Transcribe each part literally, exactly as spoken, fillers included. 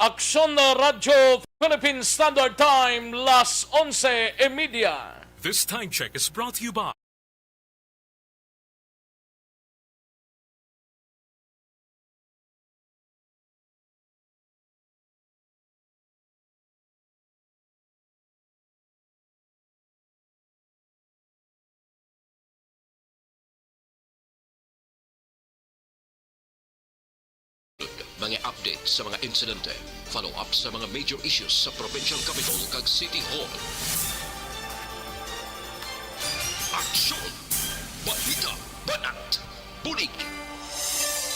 Aksyon Radyo Philippine Standard Time, las onse y media. This time check is brought to you by Mga update sa mga insidente, follow-up sa mga major issues sa Provincial Capitol kag City Hall. Aksyon! Balita! Banat! Bulig!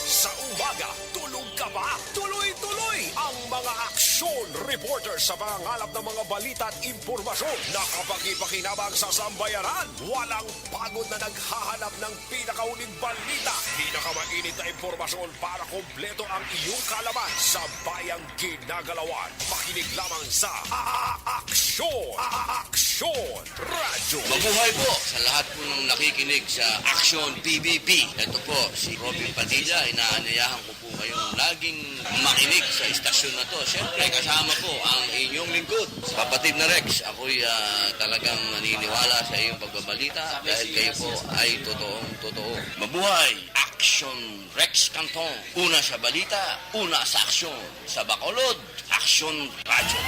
Sa umaga, tulog ka ba? Tuloy-tuloy ang mga aksyon reporter sa pangangalap ng mga balita at impormasyon. Nakapagpakinabang sa sambayanan. Walang pagod na naghahanap ng pinakahuling balita. Pinakamainit na impormasyon para kompleto ang iyong kaalaman sa bayang ginagalawan. Makinig lamang sa A-, A-, Aksyon! A-, A-, Aksyon! Radyo. Mabuhay po sa lahat po ng nakikinig sa Aksyon P B B. Ito po si Robin Padilla. Inaanyayahan ko po kayong laging makinig sa istasyon na to. Siyempre, kasama po ang inyong lingkod, kapatid na Rex. Ako'y, ah, talagang naniniwala sa iyong pagbabalita dahil kayo po ay totoong totoo. Mabuhay! Aksyon Rex Canton. Una sa balita, una sa aksyon. Sa Bacolod, Aksyon Radyo.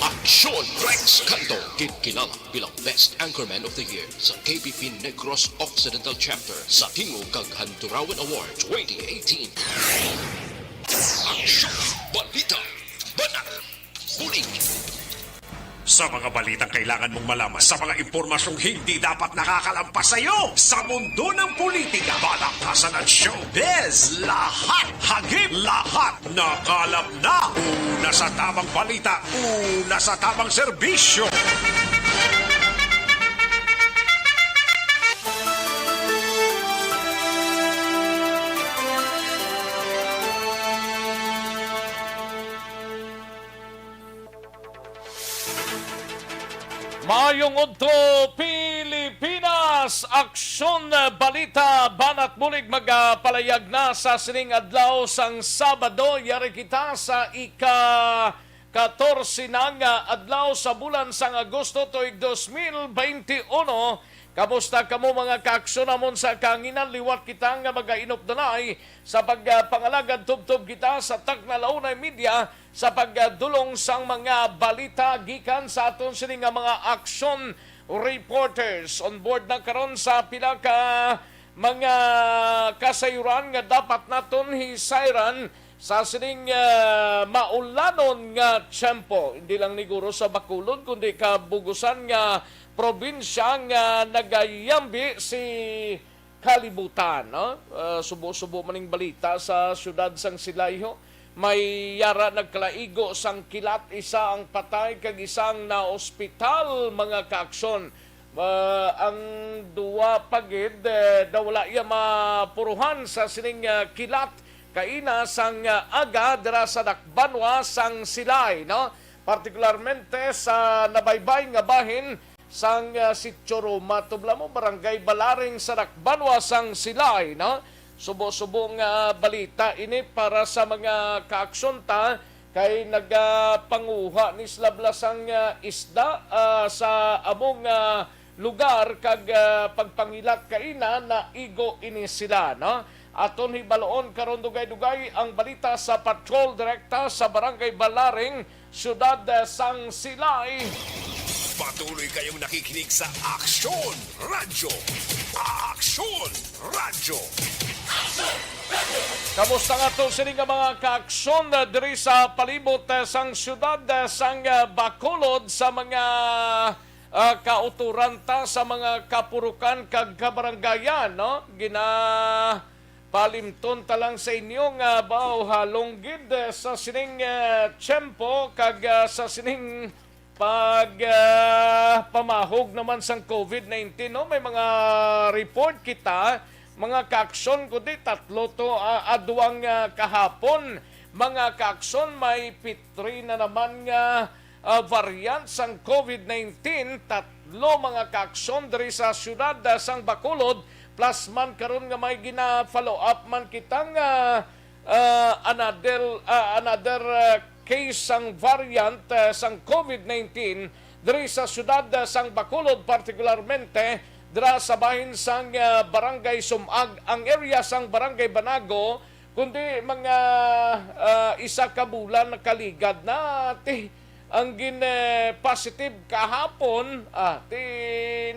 Aksyon Rex Canton, ginkilala bilang Best Anchorman of the Year sa K B P Negros Occidental Chapter sa Tingog kag Handurawan Award twenty eighteen. Aksyon, balita, banat, bulig. Sa mga balitang kailangan mong malaman, sa mga impormasyong hindi dapat nakakalampas sa iyo, sa mundo ng politika, balakasan at showbiz, lahat hagip, lahat nakalap na. Una sa tamang balita, una sa tamang serbisyo. Maayong udto, Pilipinas! Aksyon, balita, banat bulig magapalayag na sa sining adlaw sang Sabado. Yari kita sa ika katorse na nga adlaw sa bulan sang Agosto tuig dos mil bente uno. Kamusta kamo, mga kaaksyon namon sa kahanginan? Liwat kita nga magainupdanay sa pagpangalagad. Tubtob kita sa Tacna Launay Media sa pagdulong sang mga balita gikan sa aton sini nga mga aksyon reporters. On board na karon sa pila ka mga kasayuran nga dapat naton hisayran sa sining, ah, maulanon nga tiyempo. Hindi lang niguro sa Bacolod, kundi kabugusan nga probinsya nga nagayambi si kalibutan, no? Ah, subo-subo man ning balita sa siyudad sang Silay, ho. May yara nagkalaigo sang kilat, isa ang patay kag isang naospital, mga kaaksyon. Ah, ang duwa pa gid, eh, daw wala iya mapuruhan sa sining, ah, kilat kaina sang, ah, aga dira sa Dakbanwa sang Silay, no? Partikularmente sa nabaybay nga bahin sang, ah, Sitio Roma. Tubla mo, Barangay Balaring sa Dakbanwa sang Silay, no? Subo-subo nga balita ini para sa mga kaaksyon ta, kay nagapanguha ni sila bala sang, ah, isda, ah, sa among, ah, lugar, kag, ah, pagpangilat kaina, naigo ini sila, no? Aton hibaluon karon dugay-dugay ang balita sa Patrol Direkta sa Barangay Balaring, Siyudad, ah, sang Silay. Patuloy kayong nakikinig sa Aksyon Radyo. Aksyon Radyo. Kamusta nga to sini nga mga kaaksyon, ah, diri sa palibot, ah, sang siyudad, ah, sang, ah, Bacolod, sa mga, ah, kauturan ta, sa mga kapurukan kag kabarangayan, no? Ginapalimton ta lang sa inyo nga baw halong gid, ah, sa sining, ah, tiyempo kag, ah, sa sining pag, ah, pamahog naman sang covid nineteen, no? May mga report kita, mga kaaksyon, kundi tatlo to, ah, adwang, ah, kahapon, mga kaaksyon, may P three na naman nga, ah, variant sang covid nineteen, tatlo, mga kaaksyon, diri sa siyudad, ah, sang Bacolod, plus man karon nga may gina-follow up man kita nga, ah, another, ah, another, ah, case sang variant, ah, sang COVID nineteen diri sa siyudad, ah, sang Bacolod, partikularmente dira sa bahin sang, ah, Barangay Sumag, ang area sang Barangay Banago, kundi mga, ah, isa ka bulan nakaligad na ti ang gin, eh, positive kahapon, ah, ti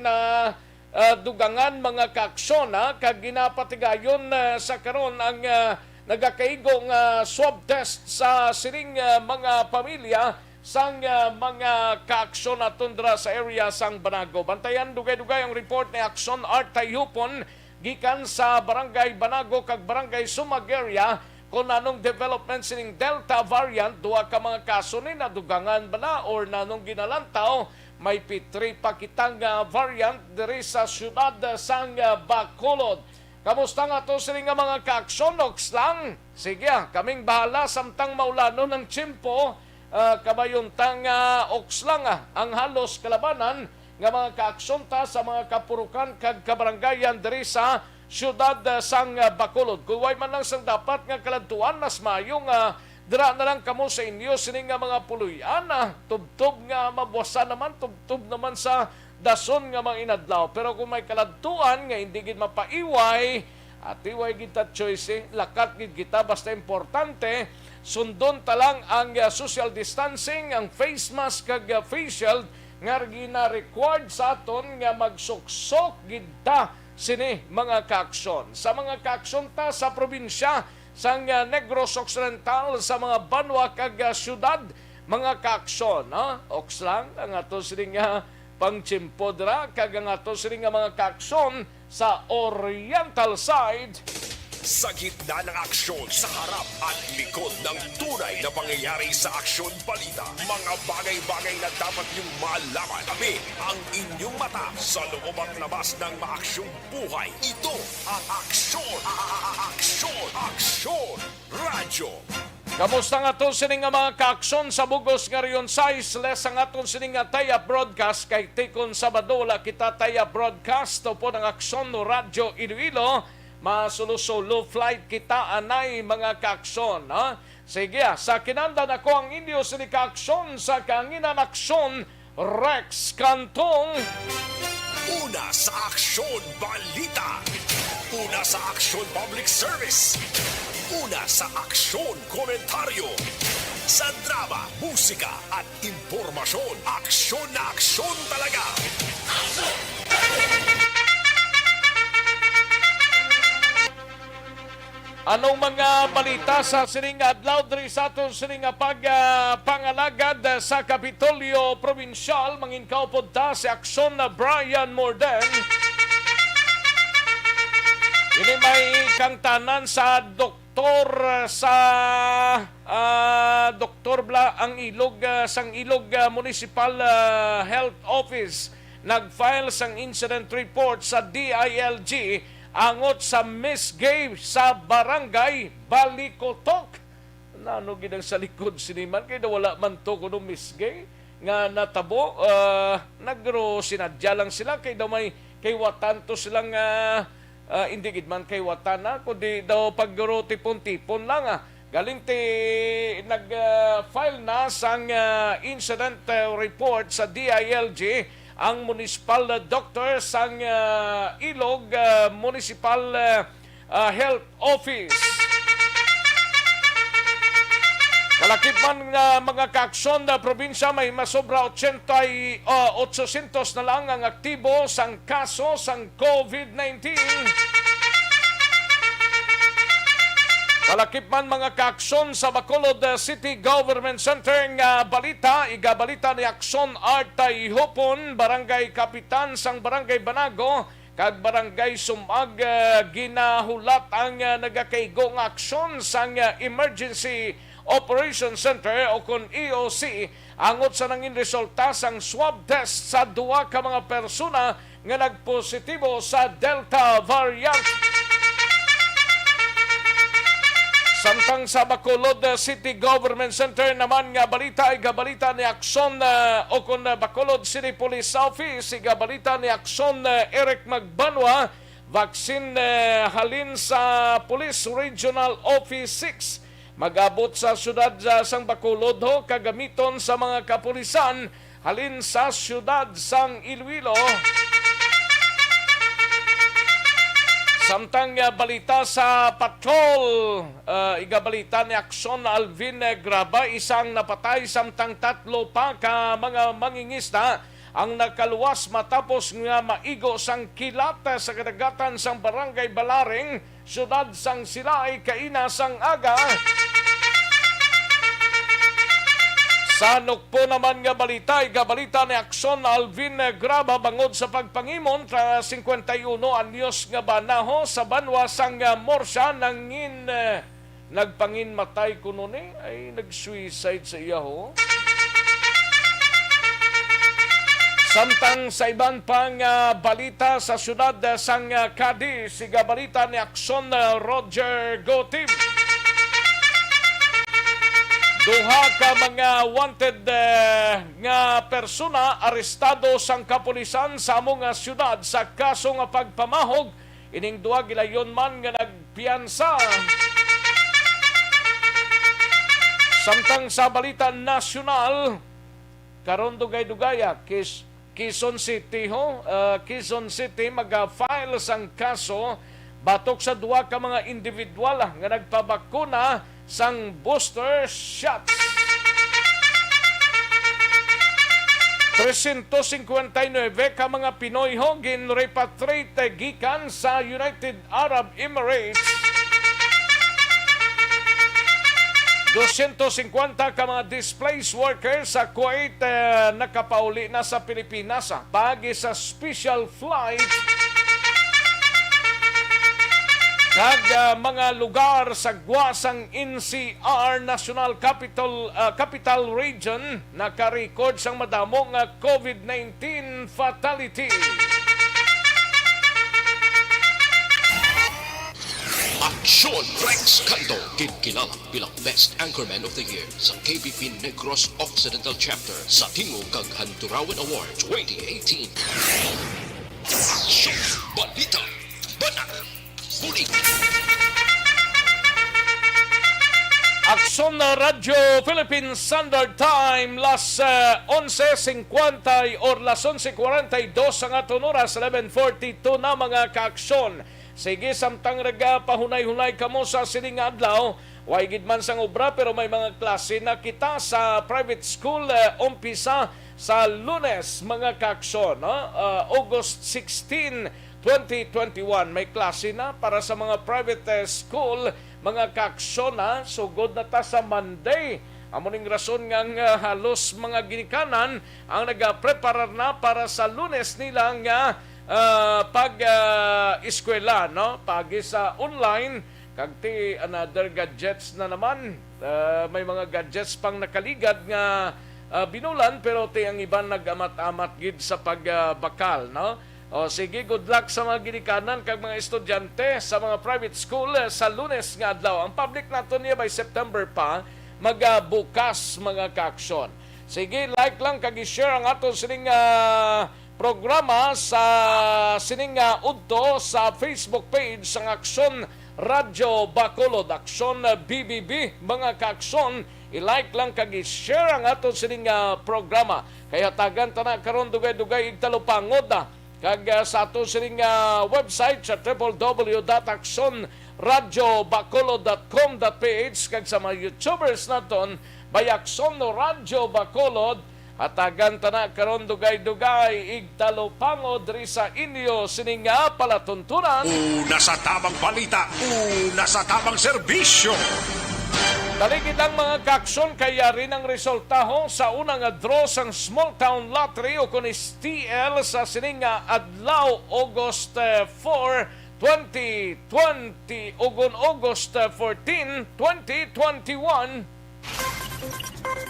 na, ah, dugangan mga kaaksyon, ha, kag ginapatigayon, ah, sa karon ang, ah, nagakaigo nga swab test sa sining, ah, mga pamilya sang, ah, mga kaaksyon naton dira sa area sang Banago. Bantayan dugay-dugay ang report ni Action Art Tayhupon gikan sa Barangay Banago kag Barangay Sumag area kon anong development sining Delta variant. Duha ka mga kaso ni nadugangan bala or nanong ginalantaw? May P three pa kita nga variant diri sa siyudad sang, ah, Bacolod. Kamusta nga to sini nga mga kaaksyon, Okslang? Sige, ah, kaming bahala samtang maulanon ang tiyempo. Ah, kabayuntang, ah, Okslang, ah, ang halos kalabanan nga mga kaaksyon ta sa mga kapurukan kag kabarangayan diri sa siyudad, ah, sang, ah, Bacolod. Kung way man lang sang dapat nga kaladtuan, mas maayo nga dira na lang kamo sa inyo sini nga mga puloy-an, ah, tubtob nga mabuwasan naman, tubtob naman sa dason nga mga inadlaw. Pero kung may kaladtuan nga hindi gid mapaiway, ati way gid ta choice, eh. Lakat gid kita, basta importante sundon ta lang ang, ah, social distancing, ang face mask kag, ah, face shield nga gina-required sa aton nga magsuksok gid ta sini mga kaaksyon. Sa mga kaaksyon ta sa probinsya sang, ah, Negros Occidental, sa mga banwa kag, ah, siyudad, mga kaaksyon, ha? Okslang ang ato sini nga pangtiyempo dira kag ang ato sini nga mga kaaksyon sa Oriental Side. Sa gitna ng aksyon, sa harap at likod ng tunay na pangyayari sa Aksyon Balita, mga bagay-bagay na dapat niyong malaman. Kami ang inyong mata sa loob at labas ng maaksyong buhay. Ito ang Aksyon, a-, a-, a-, Aksyon, Aksyon Radyo. Kamusta nga to sini nga mga kaaksyon sa bugos nga rehiyon? Size less ang aton sini nga tie-up broadcast, kay tikon Sabado wala kita tie-up broadcast upod ang Aksyon Radyo Iloilo. Masulo-sulo flight kita anay mga kaaksyon, ha? Sige, ah, sa kinandan ako ang inyo sini kaaksyon sa kahanginan, Aksyon Rex Cantong. Una sa Aksyon Balita. Una sa Aksyon Public Service. Una sa Aksyon Komentaryo. Sa drama, musika at impormasyon, aksyon na aksyon talaga. Anong mga balita sa sining adlaw diri sa aton sining nga pag, ah, pangalagad sa Kapitolyo Probinsyal? Mangin kaupod ta si Aksyon na Brian Morden. Ini may kangtanan sa doktor, ah, sa, ah, doktor bala ang Ilog, ah, sang Ilog, ah, Municipal, ah, Health Office. Nag-file sang incident report sa D I L G angot sa misgay sa Barangay Balikotok. Nano gid ang sa likod sini man, kay daw wala man to kuno misgay nga natabo, ah, nagro sinadya lang sila kay daw may kahiwatan to silang, ah, ah, hindi gid man kahiwatan na, kundi daw pagro tipon-tipon lang, ah. Galing ti nag, ah, file na sang, ah, incident, ah, report sa D I L G ang municipal, ah, doctor sang, ah, Ilog, ah, Municipal, ah, ah, Health Office. Kalakip man nga mga kaaksyon, na probinsya may masobra ochenta y, ah, ochocientos na lang ang aktibo sang kaso sang COVID nineteen. Kalakip man mga kaaksyon sa Bacolod, ah, City Government Center nga balita, igabalita ni Aksyon Art Tayhupon, barangay kapitan sang Barangay Banago, kag Barangay Sumag, ah, ginahulat ang, ah, nagakaigo nga aksyon sang, ah, Emergency Operation Center o kon E O C angot sa nangin resulta sang swab test sa duha ka mga persona nga nagpositibo sa Delta variant. Samtang sa Bacolod, ah, City Government Center naman nga balita, igabalita ni Aksyon, ah, o kon, ah, Bacolod City Police Office, igabalita ni Aksyon, ah, Eric Magbanwa, vaccine, eh, halin sa Police Regional Office six, mag-abot sa siyudad, ah, sang Bacolod, ho, kagamiton sa mga kapulisan halin sa siyudad sang Iloilo. Samtang, ah, balita sa patrol, ah, igabalita ni Aksyon Alvin, eh, Graba, isang napatay samtang tatlo pa ka mga mangingisda ang nakaluwas matapos nga maigo sang kilat sa kadagatan sang Barangay Balaring, siyudad sang Silay, kaina sang aga. Sa nukpo naman nga balita, igabalita ni Aksyon Alvin Graba bangod sa pagpangimon sa singkwenta y uno anyos nga bana, ho, sa banwa sang Murcia nangin, eh, nagpanginmatay kuno ni, ay nag-suicide sa iya, ho. Samtang sa iban pa nga balita sa siyudad, eh, sang, eh, Cadiz, siga balita ni Aksyon, eh, Roger Gotib. Duha ka mga wanted, eh, nga persona arestado sang kapulisan sa amo nga siyudad sa kaso nga pagpamahog. Ining duha gilayon man nga nagpiyansa. Samtang sa balita nasyonal, karon dugay-dugaya, Quez-, Quezon City, ho, ah, Quezon City maga-file sang kaso batok sa duha ka mga individual, ah, nga nagpabakuna sang booster shots. Trescientos cincuenta y nueve ka mga Pinoy, ho, gin-repatriate gikan sa United Arab Emirates. Dosyentos singkwenta ka mga displaced workers sa Kuwait, eh, nakapauli na sa Pilipinas, ah, paagi sa special flight. Kag, ah, mga lugar sa gwa sang N C R, National Capital, ah, Capital Region, naka-record sang madamo nga COVID nineteen fatality. Aksyon Rex Cando, ginkilala bilang Best Anchorman of the Year sa K B P Negros Occidental Chapter sa Tingog kag Handurawan Award twenty eighteen. Aksyon! Balita! Banat! Bulig! Aksyon na Radyo Philippine Standard Time, las, eh, onse cincuenta or las onse cuarenta y dos ang aton oras, eleven forty-two na, mga kaaksyon. Sige, samtang nagapahunay-hunay kamo sa sining nga adlaw, way gid man sang obra, pero may mga klase na kita sa private school, eh, umpisa sa Lunes, mga kaaksyon, no? Ah, August sixteen, twenty twenty-one. May klase na para sa mga private, eh, school, mga kaaksyon, ha? Sugod na ta sa Monday. Amo ning rason nga, nga halos mga ginikanan ang nagapreparar na para sa Lunes nila nga, ah, pag, ah, eskwela, no? Paagi sa online, kag ti another gadgets na naman. Ah, may mga gadgets pang nakaligad nga, ah, binulan, pero ti ang iban nag-amat-amat gid sa pag, ah, bakal, no? O, sige, good luck sa mga ginikanan kag mga estudyante sa mga private school, eh, sa Lunes nga adlaw. Ang public nato niya by September pa, magabukas, mga kaaksyon. Sige, like lang kag i-share ang aton sining, ah, programa sa sining, ah, udto sa Facebook page sang Aksyon Radyo Bacolod, Aksyon B B B, mga kaaksyon. I-like lang kag i-share ang aton sining, ah, programa. Kay hatagan ta na karon dugay-dugay igtalupangod, ah. Kag, ah, sa ato sining, ah, website sa triple W dot aksyon radyo bacolod dot com dot P H kag sa mga YouTubers naton, by Aksyon Radyo Bacolod, hatagan ta na karon dugay-dugay igtalupangod diri sa inyo sining, ah, palatuntunan. Una sa tamang balita, una sa tamang serbisyo. Dali gid lang, mga kaaksyon, kay yari ang resulta, ho, sa una nga draw sang Small Town Lottery o kun S T L sa sining nga adlaw, August, eh, four, twenty twenty, ugon August, eh, fourteen, twenty twenty-one.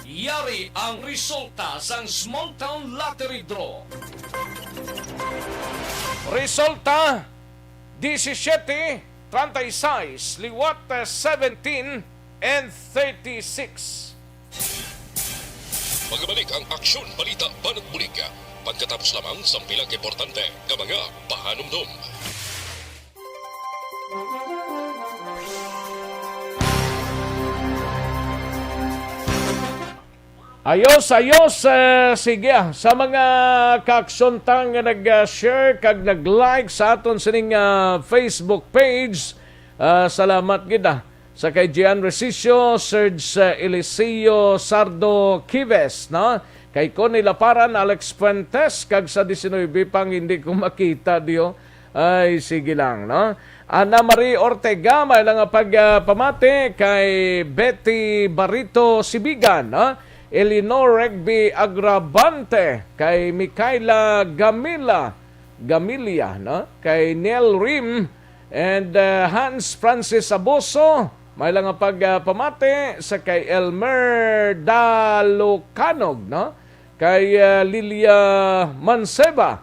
Yari ang resulta sang Small Town Lottery Draw. Resulta, disisiete, treinta y seis, liwat, eh, seventeen, and thirty-six. Magabalik ang Aksyon Balita Banat Bulig pagkatapos lamang sang pila ka importante nga mga pahanumdom. Ayos, ayos. Eh, sige, ah, sa mga kaksuntang nga nag-share kag nag-like sa aton sining, ah, Facebook page, ah, salamat gid, ah. Sa kay Gian Resicio, Serge, ah, Eliseo, Sardo Kives, no? Kay Connie Laparan, Alex Fuentes, kag sa diecinuebe pang hindi ko makita, diyo. Ay, sige lang, no? Ana Marie Ortega, may lang nga pag, ah, pamati kay Betty Barito Sibigan, no? Eleanor Regby Agravante, kay Micaela Gamila, Gamilla, no? Kay Neil Rim and, uh, Hans Francis Aboso, may lang nga pag, uh, pamati sa kay Elmer Dalucanog, no? Kay, uh, Lilia Manceba,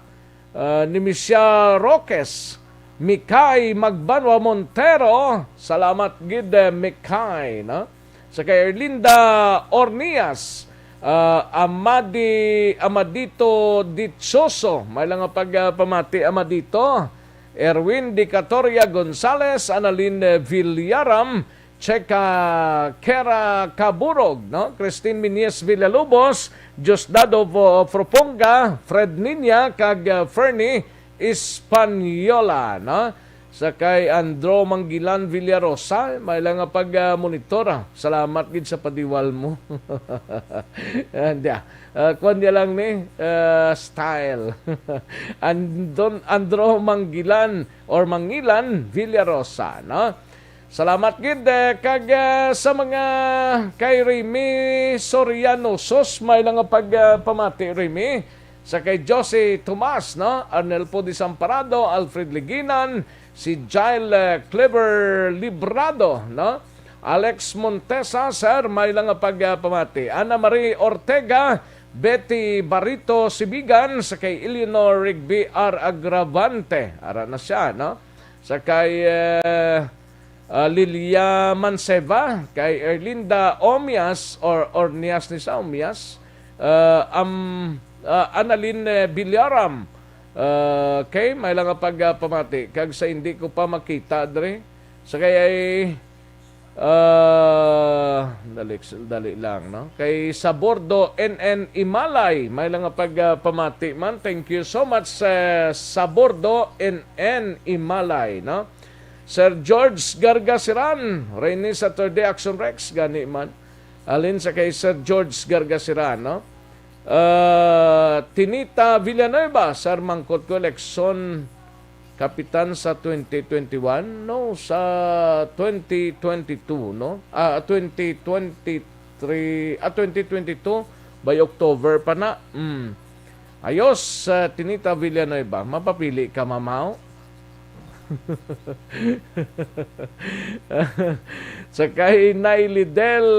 uh, ni Michelle Roques, Mikay Magbanwa Montero, salamat gid, uh, Mikay, no? Sa kay Erlinda Ornias, ah, Amadi, Amadito Dichoso, may lang nga pag, ah, pamati, Amadito. Erwin Dicatoria Gonzales, Annalyn Villaram, Cheka Kera Caburog, no? Christine Miñez Villalobos, Diosdado Vo-, Froponga, Fred Niña, kag, ah, Fernie Española, no? Sa kay Andro Manggilan Villarosa, may lang nga pag, ah, monitor, ah. Salamat gid sa padiwal mo. Hindi, ah. Ah, kuwan niya lang ni, ah, style. Andon, Andro Manggilan or Mangilan Villarosa, no? Salamat gid, eh, kag, ah, sa mga kay Remy Soriano. Sus, may lang nga pag, ah, pamati, Remy. Sa kay Josie Tomas, no? Arnel Desamparado, Alfred Liginan, si Jail, eh, Clever Librado, no? Alex Montesa, sir, may lang nga pag, ah, pamati. Ana Marie Ortega, Betty Barito Sibigan, sa kay Eleanor Rigby R Agravante. Ara na siya, no? Sa kay, eh, ah, Lilia Manceva, kay Erlinda Omias or Ornias ni sa Omias, ah, am, ah, Annalyn, eh, Villaram, ah, kay may lang nga pag, ah, pamati. Kag sa hindi ko pa makita dre. Sa kay ay, ah, dali, dali lang, no? Kay Sabordo N N Imalay, may lang nga pag, ah, pamati man. Thank you so much, eh, Sabordo N N Imalay, no? Sir George Gargasiran, Rainy Saturday Action Rex, gani man. Alin sa kay Sir George Gargasiran, no? Ah, Tinita Villanueva, Sir, mangkot ko, eleksyon kapitan sa twenty twenty-one, no? Sa twenty twenty-two, no? Ah, twenty twenty-three, ah, twenty twenty-two, by October pa na. Mm. Ayos, ah, Tinita Villanueva, mapapili ka, mamaw? Sa kay Nay Lidel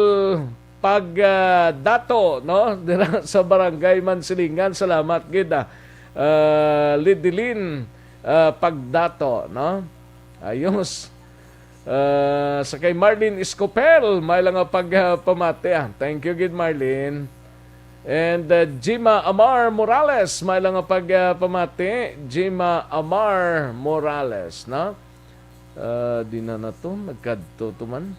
Pag, ah, Dato, no? Dira sa Barangay Mansilingan, salamat gid, ah. Ah, Lidilin, ah, Pagdato, no? Ayos. Ah, sa kay Marlene Escopel, may lang nga pag, ah, pamati, ah. Thank you gid, Marlene. And, uh, Jima Amar Morales, may lang nga pag, uh, pamati. Jima Amar Morales, no? Uh, di na na to, nagkadto to man.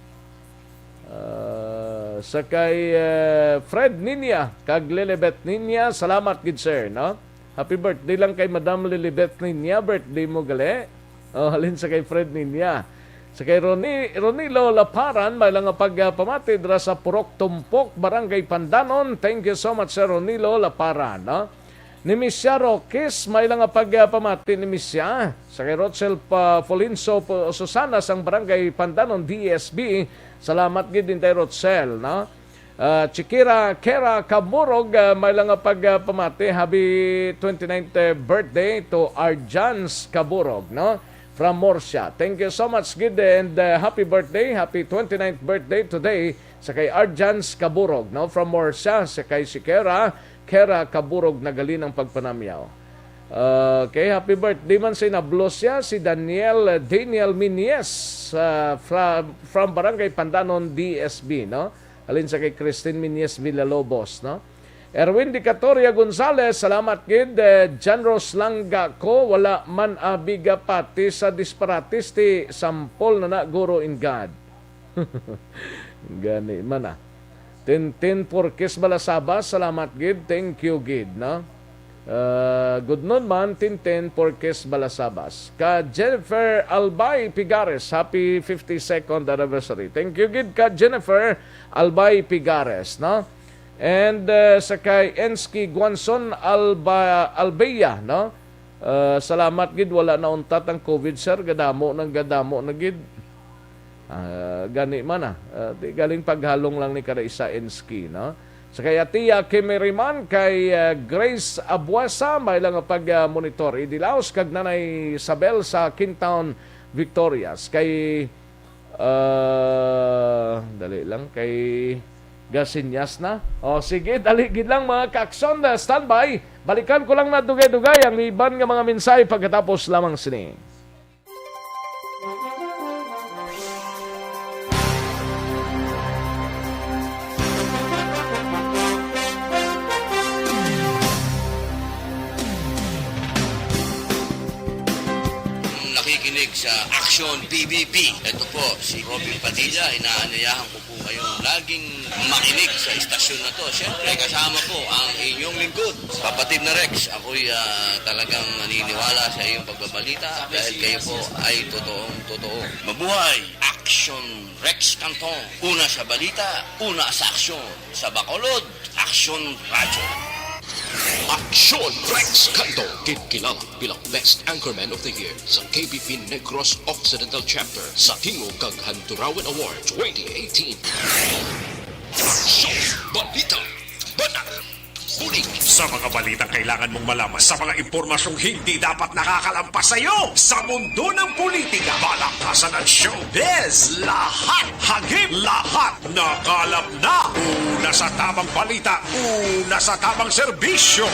Uh, sa kay, uh, Fred Ninya, kag Lilibet Ninya, salamat gid, sir, no? Happy birthday lang kay Madam Lilibet Ninya, birthday mo gali. Oh, halin sa kay Fred Ninya. Sa kay Roni-, Ronilo Laparan, may lang nga pag, ah, pamati dira sa Purok Tumpok, Barangay Pandanon. Thank you so much, Sir Ronilo Laparan, no? Ni Misya Roques, may lang nga pag, ah, pamati ni Misya. Sa kay Rochel pa Folinso po, Susana sang Barangay Pandanon, D S B. Salamat gid din kay Rochel, no? Ah, Chikira Kera Kaburog, ah, may lang nga pag, ah, pamati, happy twenty-ninth, eh, birthday to Arjans Kaburog, no? From Murcia. Thank you so much, gid, and, ah, happy birthday, happy twenty-ninth birthday today sa kay Arjans Kaburog, no? From Murcia, sa kay si Kera, Kera Kaburog, nagalinang pagpanamyaw. Okay, happy birthday man sa inablos siya, si Daniel, eh, Daniel Minies, ah, fra-, from Barangay Pandanon, D S B, no? Halin sa kay Christine Miñez Villalobos, no? Erwin Dicatoria Gonzalez, salamat gid. Eh, John Roslanga ko, wala man abi gapati sa disparates ti sampol na na, guro in God. Gani man, ah. Tintin Porquez Balasabas, salamat gid. Thank you gid, no? Ah, good noon man, Tintin Porquez Balasabas. Ka Jennifer Albay Pigares, happy fifty-second anniversary. Thank you gid ka Jennifer Albay Pigares, no? And, uh, sa kay Enski Guanzon Alba, Albea, no? Uh, salamat gid, wala na untat ang COVID, sir. Gadamo nang gadamo na gid. Ah, gani man, ah. Ah, di galing paghalong lang ni kada isa, Enski, no? Sa kay Atia Kimiriman, kay, ah, Grace Abuesa, may lang pag, ah, monitor. Idilaos kag Nanay Isabel sa Kintown, Victorias. Kay Ah, dali lang kay gasinyas na. O, sige, dali gid lang, mga kakson, na standby. Balikan ko lang na dugay-dugay ang iban nga mga mensahe pagkatapos lamang sini. Nakikinig sa Action P B B. Ito po si Robin Padilla. Inaanyayahan ko po kayong laging makinig sa istasyon na to. Siyempre, kasama po ang inyong lingkod, Kapatid na Rex. Ako'y, ah, talagang naniniwala sa iyong pagbabalita dahil kayo po ay totoong totoo. Mabuhay! Action Rex Canton. Una sa balita, una sa aksyon. Sa Bacolod, Action Radyo. Action Rex Canton, kinkilala bilang Best Anchorman of the Year sa K B P Negros Occidental Chapter sa Tingog kag Handurawan Award twenty eighteen. Action Balita. Banat. Bulig. Sa mga balitang kailangan mong malaman, sa mga impormasyong hindi dapat nakakalampas sa iyo, sa mundo ng politika, balakasan at showbiz, lahat, hagip, lahat, nakalap na. Una sa tamang balita, una sa tamang serbisyo.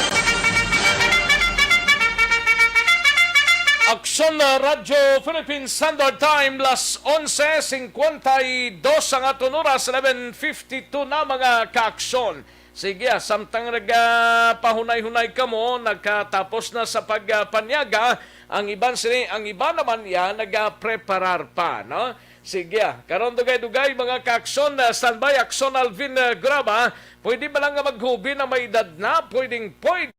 Aksyon na Radyo Philippine Standard Time, las onse cincuenta y dos ang aton oras, eleven fifty-two na, mga kaakson. Sige, ah, samtang nagapahunay-hunay kamo, nagkatapos na sa pagpanyaga, ang iban sini, ang iba naman ya nagapreparar pa, no? Sige, ah, karon dugay-dugay, mga kaakson, ah, standby, Akson Alvin, ah, Graba, pwede ba lang nga maghubi na may edad na? Pwedeng pwede.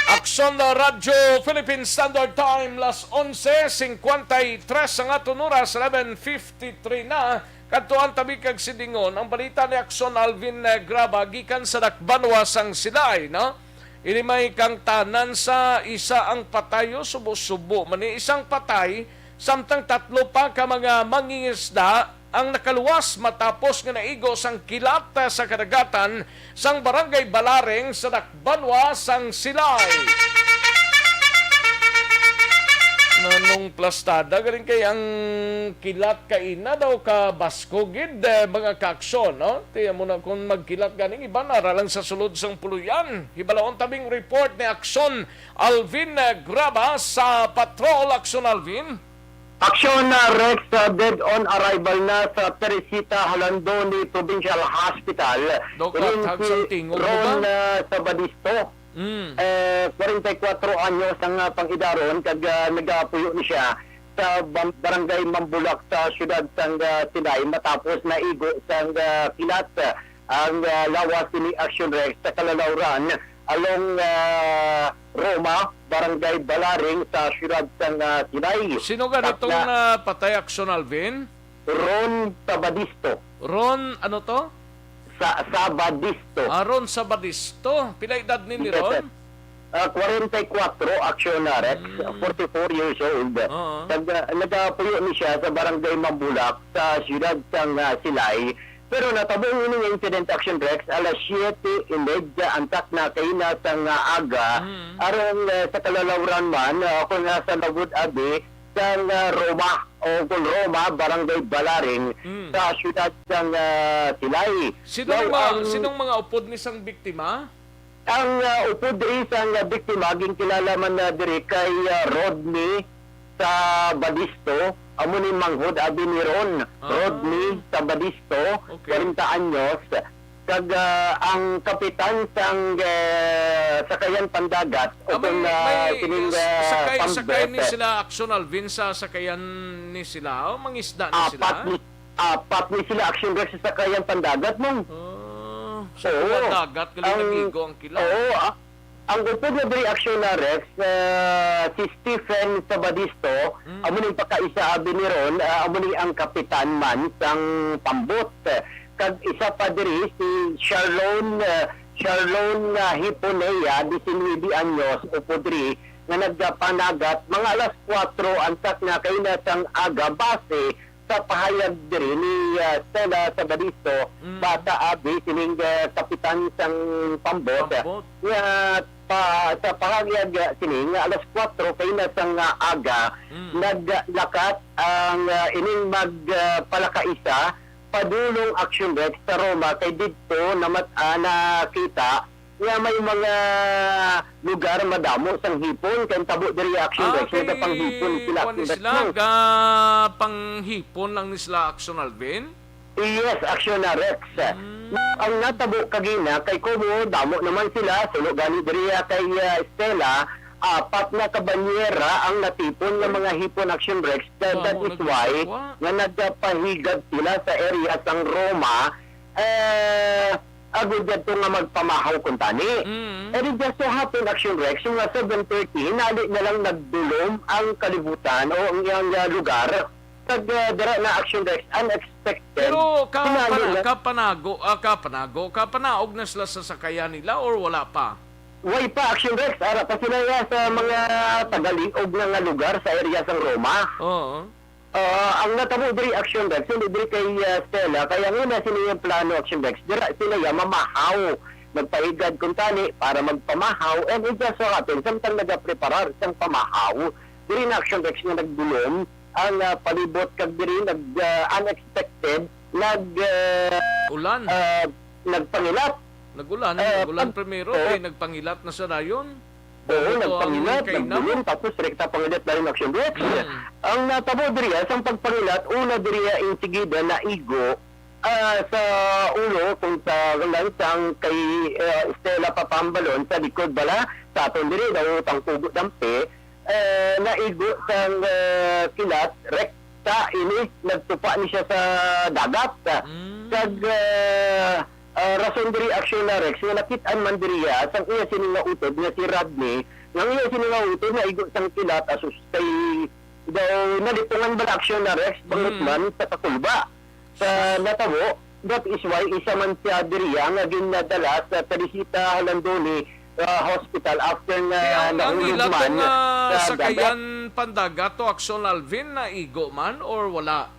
Aksyon na Radyo Philippine Standard Time, las onse cincuenta y tres ang aton oras, eleven fifty-three na. Kadtuan tabi kag sidingon ang balita ni Akson Alvin, eh, Graba gikan sa Dakbanwa sang Silay, no? Ini may kangtanan sa isa ang patay, o, subo-subo man ni isang patay, samtang tatlo pa ka mga mangingisda ang nakaluwas matapos nga naigo sang kilat, ah, sa kadagatan sang Barangay Balareng sa Dakbanwa sang Silay. Nanong plastada galing kay ang kilat kaina daw ka basko gid, eh, mga kaaksyon, no? Tiyan mo na kung magkilat ganing iban ara lang sa sulod sang puluyan. Hibalaon tabing report ni Aksyon Alvin, eh, Graba sa Patrol. Aksyon Alvin. Aksyon na, Rex, sa dead on arrival na sa Teresita Jalandoni Provincial Hospital. Doc, ining si Ron, ah, Sabadisto. Mm. Eh, kwarenta y kuwatro anyos ang, ah, pang-idaron kag, ah, nagapuyo ni siya sa bam-, barangay Mambulak sa siyudad sang, ah, Silay matapos naigo sang, ah, kilat ang, ah, lawas ni Action Rex sa Kalalawran along, ah, Roma, Barangay Balaring sa siyudad sang, ah, Silay. Sino gani tong napatay, Action Alvin? Ron Sabadisto. Ron, ano to? Sa Sabadisto. Ah, Ron Sabadisto. Pila edad ni, ni Ron? Ah, kwarenta y kuwatro, Action Rex, mm, forty-four years old. Oo. Nag-, nagapuyo ni siya sa Barangay Mambulak sa siyudad sang, ah, Silay. Pero natabo ini nga incident, Action Rex, alas siyete y media antak na kaina sang, ah, aga, mm, aron, eh, sa Kalalawran man, ah, kung nasa Lagod Abi, sang, ah, Roma, o kung Roma, Barangay Balaring, mm, sa siyudad sang, ah, Silay. Sino ang mga, sinong mga upod ni sang biktima? Ang, ah, upod diri sang, ah, biktima, ginkilala man na diri kay, ah, Rodney Sabadisto, amo ni manghod abi ni Ron. Ah. Rodney Sabadisto, okay, kwarenta anyos, kag, ah, ang kapitan sang, ah, sakayan pandagat, ah, o kung, ah, may, kining, ah, sakay, sakay ni sila, Action Alvin, sa sakayan ni sila, o mangisda ni sila? Apat ni Apat ni sila, Action Rex, sa sakayan pandagat, Mong. Ah, sa dagat gali nagigo ang kilat. Oo, ah, ang upod nga diri, Action Rex, ah, si Stephen Sabadisto, mm, amo ning pakaisa abi ni Ron, ah, amo ni ang kapitan man sang pambot. Kag isa pa diri si Charlon, ah, Charlon, ah, Hiponea, disinuybe anyos, upod diri, nga nagpanagat mga alas kuwatro antak na kaina sang aga, base sa pahayag diri ni, ah, Stella Sabadisto, mm, bata abi sining, ah, kapitan sang pambot, pambot, nga pa, sa pahayag, ah, sini nga alas kuwatro kaina sang, ah, aga, mm, naglakat ang, ah, ining mag, ah, palakaisa padulong, Action Rex, sa Roma, kay didto namat-, ah, nakita nga may mga lugar madamo sang hipon, kay ang tabo diri, Action Rex, nagapanghipon sila, Action Rex, no? Gapanghipon lang ni sila, Action Alvin? Yes, Action na, Rex. Mm. Ang natabo kagina, kay kumo damo naman sila, suno gani diri, ah, kay, ah, Stella, apat na ka banyera ang natipon nga mga hipon, Action Rex. That, that is why nga nagpahigad sila sa area sang Roma. Eh, agod didto nga magpamahaw kuntani. Mm. And it just so happen, Action Rex, nga seven thirty, hinali na lang nagdulom ang kalibutan o ang iyang, ah, lugar. Kag, ah, dira na, Action Rex, unexpected. Pero ka-, hinali pana-, na kapanago, ah, kapanago, kapanaog na sila sa sakayan nila or wala pa? Way pa, Action Rex, ara pa sila ya sa mga tagaliog na nga lugar sa area sang Roma. Oo. Ah, ang natabo diri, Action Rex, hindi diri kay, ah, Stella, kay ang una sini yung plano, Action Rex, dira sila ya mamahaw, magpahigad kuntani para magpamahaw, and it just so happens, samtang nagapreparar sang pamahaw, diri na, Action Rex, nga nagdulom ang, ah, palibot, kag diri nag, ah, unexpected, nag, ah, ulan, ah, nagpangilat. Nag-ulan, ah, nag-ulan primero, oo, kay nagpangilat na sa dayon. Oo, nagpangilat, nagdulom, tapos rekta pangilat na rin, Action Rex. Mm. Ang natabo diri, ah, sang pagpangilat, una diri, ah, insigida naigo, ah, sa ulo, kung sa lansang kay, ah, Stella Papambalon, sa likod bala, sa aton diri, daw Tangkugo Dampi, eh, naigo sang, eh, kilat, rekta ini, nagtupa ni siya sa dagat. Mm. Kag, eh, ah, rason diri, Action na, Rex, nga nakit-an man diri, ah, sang iya sini nga utod nga si Rodney, nga ang iya sini nga utod naigo sang kilat, asus, kay daw nalipungan bala, Action na, Rex, bangod man sa kakulba. Sa natabo, that is why isa man siya diriya nga ginadala sa Teresita Jalandoni, ah, Hospital after nga nahulog man sa dagat. Kaya ang pangilat nga sakayan pandagat to, Action Alvin, naigo man or wala?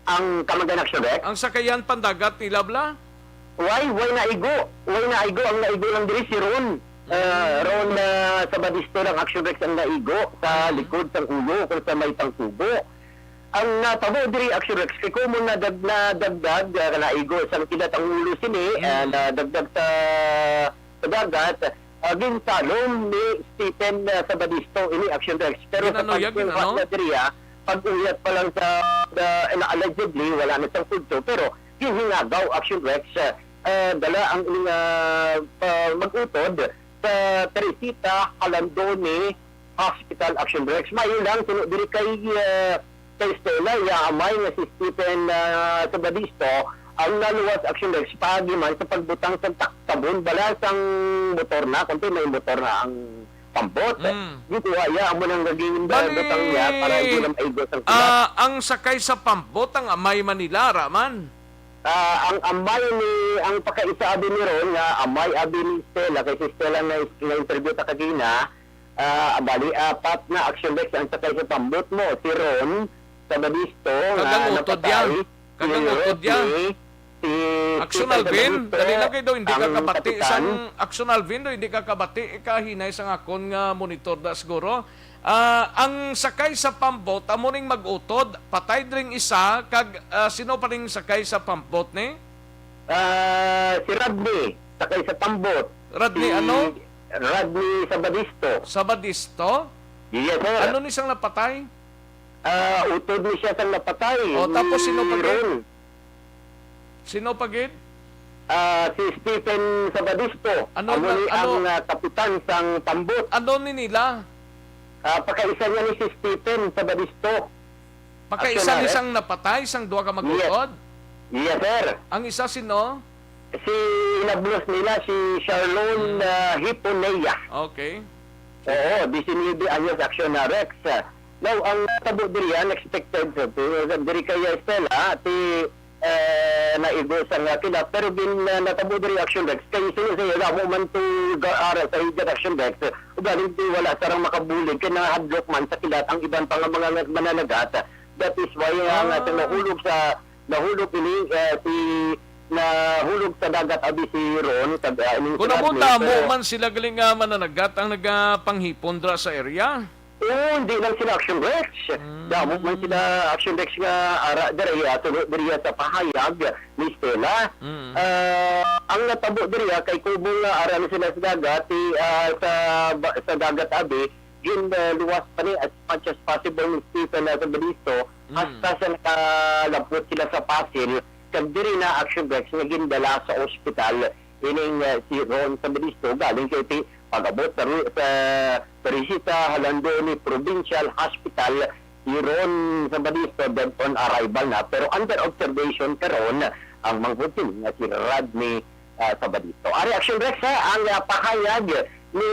Ang kamagan, Action Rex? Ang sakayan pandagat nila bala? Way, way naigo. Way naigo. Ang naigo lang diri si Ron. Ah, Ron, ah, Sabadisto lang, Action Rex, ang naigo sa likod sang ulo kung sa may Tangkugo. Ang natabo diri, Action Rex, kay kumo nadag-, nadagdag, ah, naigo sang kilat ang ulo sini, ah, nadagdag sa, sa dagat, ah, ginsalom ni Stephen, ah, Sabadisto ini, Action Rex. Pero sa pagkuha na diri, ah, pag-uyat pa lang sa, the, na allegedly, wala na siyang pulso, pero ginhingagaw, Action Rex, ah, ah, dala ang ining, ah, ah, mag-utod sa Teresita Jalandoni Hospital, Action Rex. Maayo lang, suno diri kay, ah, kay Stella, iya amay nga si Stephen, ah, Sabadisto, ang naluwas, Action Rex, paagi man sa pagbutang sa taktabon bala sang motor na, kung may motor na ang pambot. Mm. Gikuha iya, amo nang naging Bali, butang niya para hindi na maigo sang kilat. Ah, ang sakay sa pambot, ang amay man nila, ara man? Ah, ang amay ni, ang pakaisa abi ni Ron nga amay abi ni Stella, kay si Stella na, na-interview ta kagina, ah, bali, apat na, Action Rex, ang sakay sa pambot mo. Si Ron Sabadisto Kag nga ang utod niya. napatay, Kag si ang utod niya. Rodney, si Action Stephen Alvin, Sabadisto, dali lang kay daw, hindi ka ang kabati kapitan. sang Action Alvin, daw, hindi ka kabati, ikahinay sang akon nga monitor da siguro. Ah, ang sakay sa pambot, amo ning mag-utod, patay dring isa, kag, ah, sino pa ning sakay sa pambot ni? Ah, si Rodney, sakay sa pambot. Rodney Si ano? Rodney Sabadisto. Sabadisto? Yes, sir. Ano ni sang napatay? Ah, utod ni siya sang napatay, O, tapos sino ni pa gid? Ron. Sino pa gid? Ah, si Stephen Sabadisto. Ano Amo na, ni ang, ano, ah, kapitan sang pambot. Ano ni nila? Ah, pakaisa niya ni si Stephen Sabadisto. Pakaisa ni Action arrest. sang napatay, sang duha ka Yes. mag-utod? Yes, sir. Ang isa sino? Si inablos nila, si Charlon, Hmm. ah, Hiponea. Okay. Oo, disinuybe anyos, Action na Rex. Now, ang tabo diri, unexpected, sir, diri kay Stella, ti, eh, naigo sa nga kilat, pero gin, ah, natabo diri, Action Rex, kay sino sa iya, amo man to ga-, ara sa iya, Action Rex, ugaling ti wala sarang makabulig, kay nahadlok man sa kilat ang iban pa nga mga mananagat. That is why, ah, nga Ah. nahulog sa, nahulog ini, eh, si, nahulog sa dagat abi si Ron, kag, ah, ining Kung si amo Rodney, damo pero man sila galing nga mananagat ang nagapanghipon dira sa area? Oo, hindi lang sila Action Rex. Mm. Damo man sila Action Rex nga ara diri, ah, tulo diri sa pahayag ni Stella. Mm. Ah, ang natabo diri, ah, kay kubong nga ara na sila sa dagat, ti, ah, sa ba-, sa dagat abi, gin, ah, luwas pa ni as much as possible ni Stephen, ah, Sabadisto, Mm. hasta sa nakalapot sila sa pasil, kag diri na, Action Rex, nga gindala sa ospital ining, ah, si Ron Sabadisto, galing kay ti-, pag-abot sa ru-, sa Teresita Jalandoni Provincial Hospital, si Ron Sabadisto dead on arrival na, pero under observation karon ang manghod sini nga si Rodney, ah, Sabadisto. Ari, Action Rex, ha, ang, ah, pahayag ni,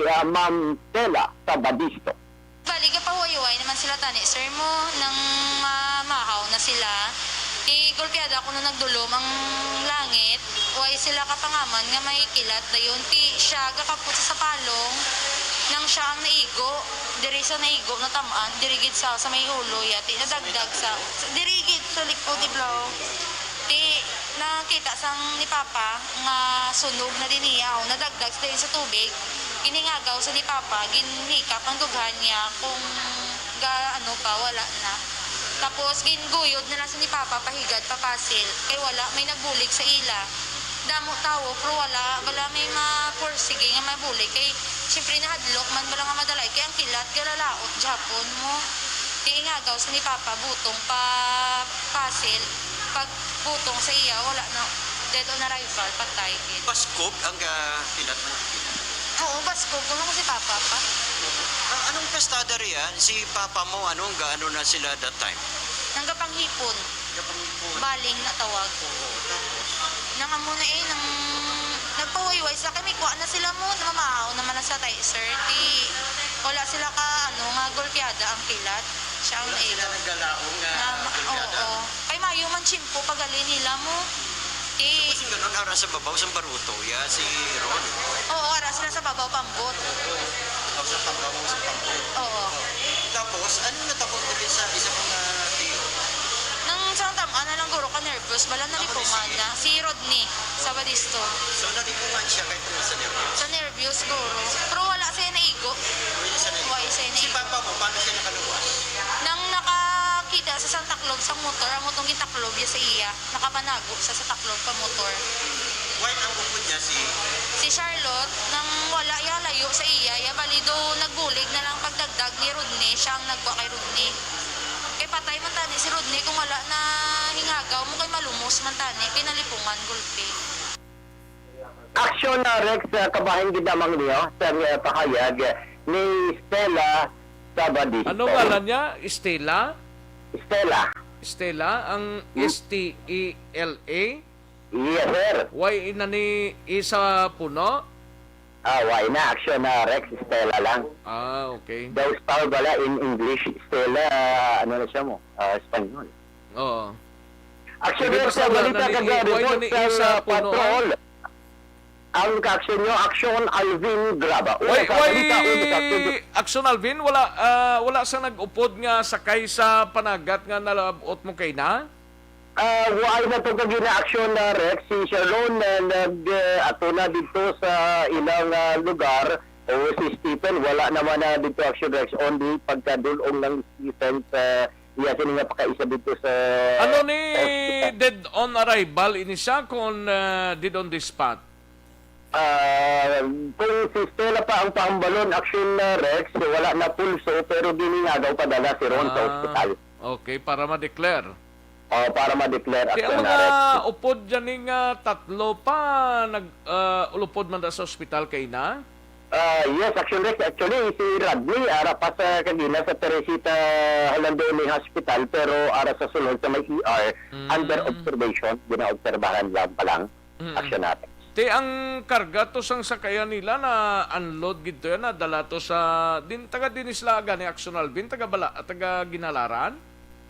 ah, Ma'am Stella Sabadisto. Bali, gapahuway-huway naman sila tani, sir, mo, nang mamahaw na sila. Ti, golpeada kuno nagdulom ang langit. Way sila kapangaman nga may kilat dayon. Ti, siya gakapot sa sapalong. Nang siya ang naigo, diri sa naigo, natam-an, diri gid sa, sa may ulo, ya. Ti, nadagdag sa, sa, diri gid sa likod, di blow. Ti, nakita sang ni Papa nga sunog na din niya, o, nadagdag sa, sa tubig. Ginhingagaw sa ni Papa, ginhikap ang dughan niya kung ga-, ano pa, wala na. Tapos, ginguyod na lang sa ni Papa, pahigad, papasil. Kay wala, may nagbulig sa ila. Damo tawo, pero wala, wala may mapursige nga mabulig. Kay, siyempre, nahadlok man, wala nga madalay. Kay ang kilat, galalaot, gihapon mo. Ginhingagaw sa ni Papa, butong pa, pasil. Pag butong sa iya, wala na. Dead on arrival, patay gid. Baskog ang, ah, pinat-, Oo, baskog. Kuno ko si Papa pa. Ah, anong pesta diri, ah? Si Papa mo, ano, ga-, ano na sila that time? Nanggapanghipon. Gapanghipon. Baling na tawag. Oo, tapos? Nang amo na eh, nang nagpahuway-huway sila, kay may kuha na sila mo, namamahaw naman na sa tayo, sir. Ti, wala sila ka, ano, nga golpeada ang kilat. Siya ang Wala sila naigo. naggalaong nga Nga ma-, golpeada? Oo. Kay mayo man tiyempo pagali nila mo. Ti Tapos yung ganun, ara sa babaw, sa baruto, ya, si Ron. Oo, ara sila sa babaw, pambot. Oo. Tapos sa babaw, sa pambot. Oo. Tapos, anong natabo dito sa isa pang, ah, tiyo? Nang sa tam-, ano lang, guro ka nervous, bala Ako ni nalipungan si na. Si Rodney Sabadisto. So, nalipungan siya kay tungkol sa nervous? Sa nervous, guro. Pero wala siya naigo. Wala siya naigo. Wala siya Si naigo. Papa mo, paano siya nakaluwas? Nang nakakita sa Santa Claus, sa motor, ang motong gitaklob niya sa iya. Nakapanago sa, sa taklob pa motor. White ang upod niya si Si Charlotte, nang wala iya layo sa iya, iya bali do nagbulig na lang pagdagdag ni Rodney, siya ang nagwa kay Rodney. Patay man tani si Rodney kung wala na hingagaw mo kay malumos man tani kay nalipungan gulpi. Aksyon na Rex, ah, kabahin gid lamang niyo sa, ah, pahayag ni Stella Sabadisto. Ano ngalan niya? Stella? Stella. Stella? Ang Hmm. S T E L A? Yes, sir. Way na ni isa puno? Ah, why na? Aksyon na Rex, Stella lang. Ah, okay. Daw star bala in English, Stella, ano na siya mo? Ah, Espanyol. Oo. Aksyon Sige, Rex, basta sa wala balita na ni- kagabi why po na ni sa isa uh, puno, patrol. Ang kaaksyon nyo, aksyon Alvin Graba. Una Why, sa why, balita, una sa aksyon. Aksyon Alvin, wala, ah, wala sa nag-upod nga sakay sa panagat nga nalabot mo kay na? Ah, why na to kagina aksyon na Rex? Si Sharon na nag uh, ato na dito sa ilang ah, lugar o si Stephen, wala naman na dito aksyon Rex, only pagkadulong ng Stephen sa iya sini nga pakaisa dito sa Ano ni hospital. Dead on arrival ini siya kung ah, dead on the spot? Ah, kung si Stella pa ang pahambalon, aksyon na Rex, wala na pulso pero giningagaw padala si Ron sa Ah, ospital. Okay, para ma-declare. Oh, para ma-declare Kaya aksyon ang na mga Rex. upod dyan nga tatlo pa nag ah, ulupod man na sa ospital kay na? Ah, yes, aksyon Rex. Actually, si Rodney, ara pa sa kagina sa Teresita Halandoni Hospital, pero ara sa sulod sa may E R, Mm. under observation, ginaobserbahan lang pa lang, Mm. aksyon natin. Te, ang karga to sang sakayan nila na unload gid to yan, na dala to sa din taga din sila gani Aksyon Alvin, taga Bala, taga Ginhalaran.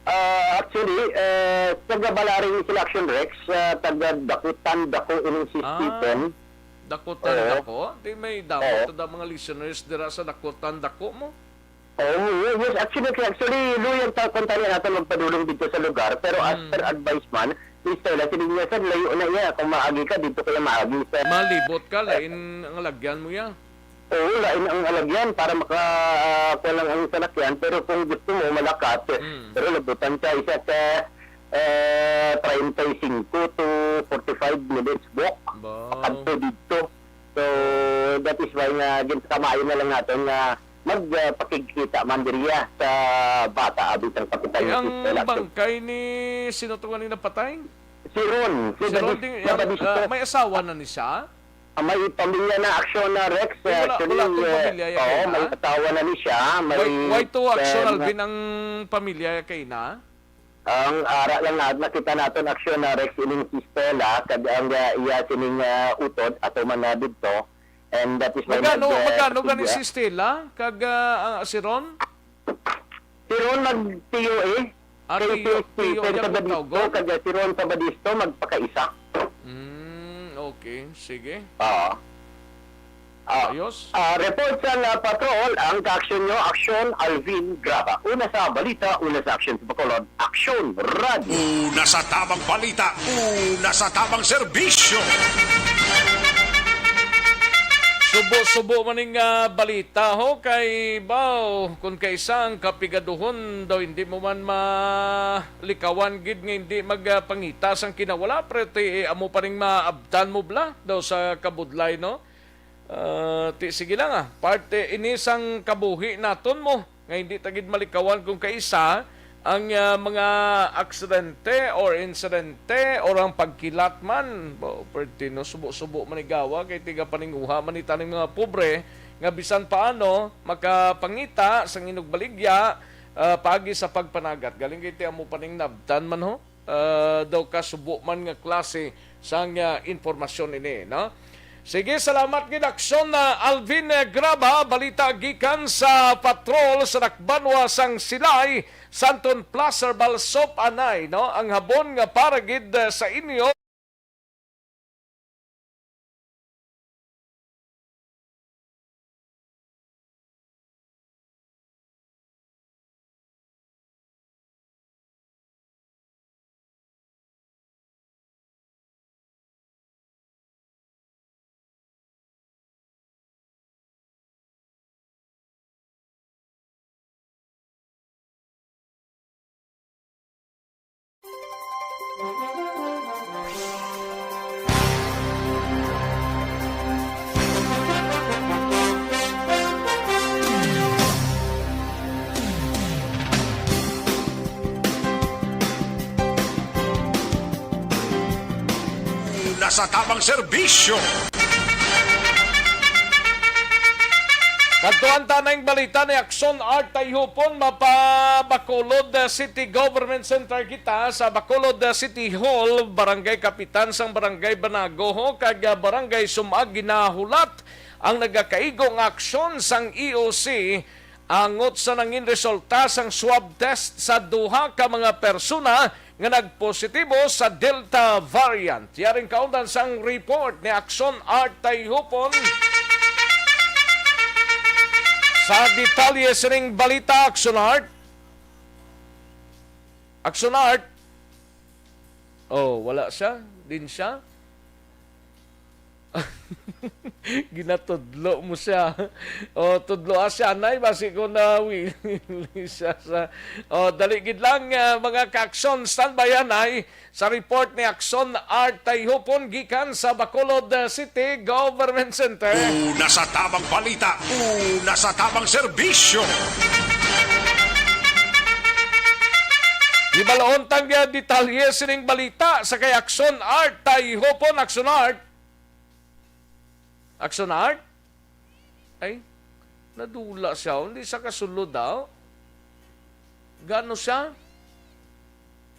Ah, actually, uh, taga Balaring sila aksyon Rex, ah, taga Dakutan, Dako ining si Ah. Stephen. Dakutan Oo. Dako. Di may damo Oo. to da mga listeners dira sa Dakutan Dako mo. Oh, yes, actually, actually, luyag ta kung tali natin magpadulong dito sa lugar, pero as Hmm. per advice man, ni Stella, sige niya, sir, layo na iya. Kung maagi ka, dito kaya maagi sa Malibot ka, lain ang lagyan mo ya. Oo, lain ang alagyan para maka ah, kuha lang ang salakyan, pero kung gusto mo malakat, Mm. pero labutan ka isa ka eh, treinta y cinco to forty-five minutes walk Wow. kadto didto. So that is why nga ginpakamayo na lang naton nga magpakigkita man diriya sa bata abi sang kapitan Eh, ni ang Sister Lacto. bangkay ni sino to nga ni napatay? Si Ron, si Si Ron, Badis- di, si Badis- ah, may asawa na ni siya? Ah, may pamilya na aksyon na Rex. Eh, wala, Actually, wala tong eh, pamilya ya oo, kay na? may asawa na ni siya. May, Why, why to aksyon eh, Alvin ang pamilya kay na? Ang ara lang na nakita naton aksyon na Rex ining si Stella kag ang ah, iya sining ah, utod ato man na didto. And that is why Magano, nag, ah, magano gani pasigya. Si Stella kag ah, ang si Ron? Si Ron nag-T O A. Ah, Kay T O A, si Stephen T O A Sabadisto Bugtaugon? kag si Ron Sabadisto magpakaisa. Mm, okay. Sige. Oo. Ah, Ayos. ah, report sa ah, patrol, ang kaaksyon nyo, aksyon, Alvin Graba. Una sa balita, una sa aksyon sa Bacolod, aksyon, radyo. Una sa tamang balita, una sa tamang serbisyo. Subo-subo man ning ah, balita ho kay baw kun kaisa ang kapigaduhon daw hindi mo man malikawan gid nga hindi magpangita sang kinawala pero ti amo pa ning maabtan mo bla daw sa kabudlay no. Ah, ti sige lang ah. Parte ini sang kabuhi naton mo nga hindi ta gid malikawan kung kaisa ang ah, mga aksidente or insidente or ang pagkilat man. Bo, perti no, subo-subo man igawa kay tiga paninguha man ni taning mga pobre nga bisan paano makapangita sang inugbaligya ah, paagi sa pagpanagat. Galing kay ti amo paning nabtan man ho. Ah, daw kasubo man nga klase sang ah, impormasyon ini, no? Sige, salamat gid aksyon na Alvin eh, Graba, balita gikan sa patrol sa Dakbanwa sang Silay, Santon Plaza, Balsop anay, no? Ang habon nga para gid eh, sa inyo. sa tamang serbisyo. Kadtuan ta na ning balita ni Aksyon Art Tayhupon, mapa Bacolod City Government Center kita. Sa Bacolod City Hall, barangay kapitan sang Barangay Banagoho kag, ah, Barangay Sumag ginahulat ang nagakaigo nga aksyon sang E O C angot sa nangin resulta sang swab test sa duha ka mga persona nga nagpositibo sa Delta variant. Yaring kaundan sang report ni Aksyon Art Tayhupon. Sa detalye sining balita, Aksyon Art. Aksyon Art. Oh, wala siya. Din siya. Ginatudlo mo siya. O, tudloa siya, anay, basi ko na wili siya sa, o, dali gid lang, ah, mga ka-aksyon, standby, anay, sa report ni Aksyon Art Tayhupon gikan sa Bacolod, ah, City Government Center. Una sa tamang balita, una sa tamang serbisyo. Ibalon tang, ah, detalye sining balita sa kay Aksyon Art Tayhupon. Aksyon Art. Aksyon Art? Ay, nadula siya. Hindi siya kasulod, ah. Gano siya?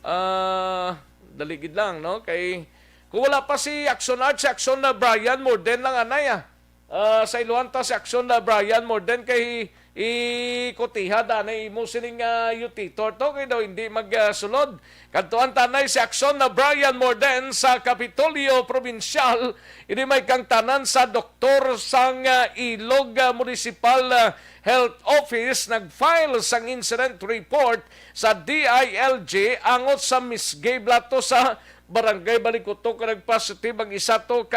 Ah, dali gid lang, no? Kay, kung wala pa si Aksyon Art, si Aksyon na Brian Morden lang, anay, ah. Ah, sa iluhan ta si Aksyon na Brian Morden kay ikutiha danay imo sining, ah, utitor to kay daw hindi magsulod. Kadtuan ta anay si Aksyon na Brian Morden sa Kapitolyo Probinsyal, ini may kangtanan sa doktor sang, ah, Ilog, ah, Municipal, ah, Health Office nag-file sang incident report sa D I L G angot sa misgay blato sa Barangay Balikutok nga nagpositive ang isa to ka